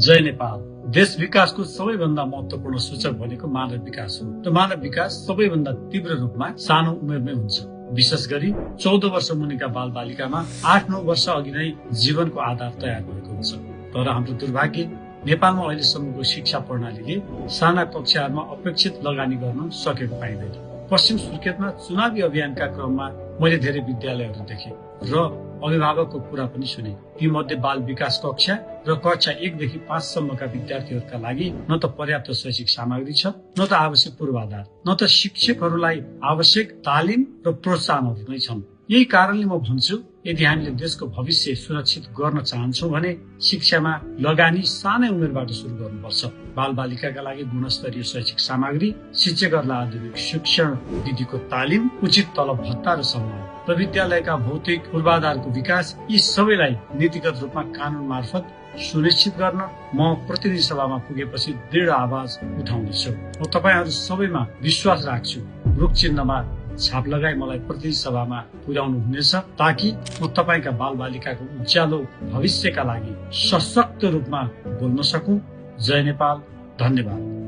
जय नेपाल। देश विकासको सबैभन्दा महत्त्वपूर्ण सूचक भनेको मानव विकास हो। र मानव विकास सबैभन्दा तीव्र रूपमा सानो उमेरमै हुन्छ। विशेष गरी 14 वर्ष मुनिका बालबालिकामा 8-9 वर्ष अघि नै जीवनको आधार तयार भएको हुन्छ। तर हाम्रो दुर्भाग्य नेपालमा अहिलेसम्मको शिक्षा प्रणालीले साना कक्षाहरूमा अपेक्षित लगानी गर्न सकेको पाइँदैन। पश्चिम सुर्खेतमा चुनावी अभियानका क्रममा मैले धेरै विद्यालयहरू देखेँ र अभिभावकको कुरा पनि सुने। ती मध्ये बाल विकास कक्षा र कक्षा 1 देखि 5 सम्मका विद्यार्थीहरूका लागि न त पर्याप्त शैक्षिक सामग्री छ, न त आवश्यक पूर्वाधार, न त शिक्षकहरूलाई आवश्यक तालिम र प्रोत्साहनहरू नै छन्। यही कारणले म भन्छु, यदि हामीले देशको भविष्य सुरक्षित गर्न चाहन्छौँ भने शिक्षामा लगानी सानै उमेरबाट सुरु गर्नुपर्छ। बालबालिकाका लागि गुणस्तरीय शैक्षिक सामग्री, शिक्षकहरूलाई आधुनिक शिक्षण विधिको तालिम, उचित तलब भत्ता र सम्मान र विद्यालयका भौतिक पूर्वाधारको विकास, यी सबैलाई नीतिगत रूपमा कानून मार्फत सुनिश्चित गर्न म प्रतिनिधि सभामा पुगेपछि दृढ आवाज उठाउनेछु। म तपाईहरू सबैमा विश्वास राख्छु। रुख चिन्हमा छाप लगाई मलाई प्रतिनिधि सभामा पुर्याउनु हुनेछ, ताकि म तपाईका बालबालिकाको उज्यालो भविष्यका लागि सशक्त रूपमा बोल्न सकूं। जय नेपाल। धन्यवाद।